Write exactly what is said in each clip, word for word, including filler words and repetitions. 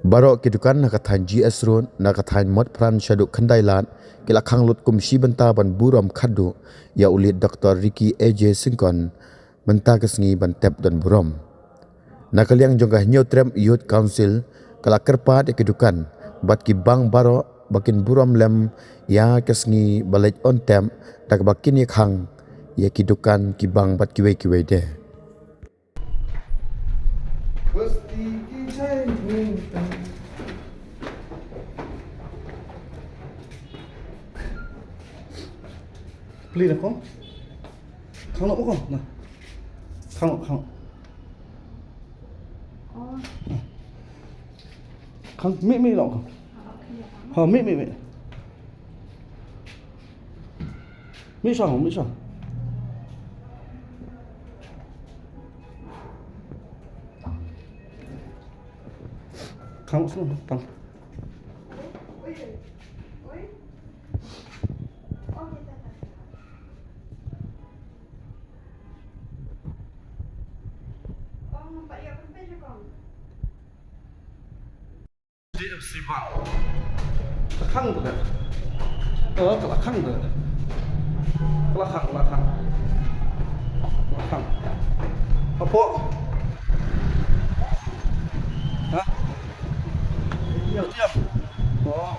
Baroh ki dukan na ka thaiñ G S Road, na ka thaiñ Motphran shaduh Khyndailad, ki la khang lut kum shi bynta ban burom khatduh ïa u late Doctor Ricky A J Syngkon mynta ka sngi ban tep don burom. Na ka liang jong ka Hynñiewtrep Youth Council, ka la kyrpad ïa ki dukan bad ki bank baroh ba kin burom lem ïa ka sngi ba leit on tep, da kaba kin ïa khang ïa ki dukan, ki bank bad kiwei kiwei de. Pli na ko. Khang nok ko na. Khang nok, khang nok. Khang mi mi nok ko. Ha mi mi mi. Mi shang, mi shang. Khang snu tang. Khang tu kan. Eh, ka la khang tu. Ka la khang, ka la khang. Ka la khang. Apo. Ha? Diam, diam. Oh.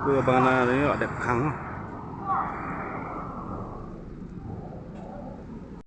Ku ba na ni dep khang.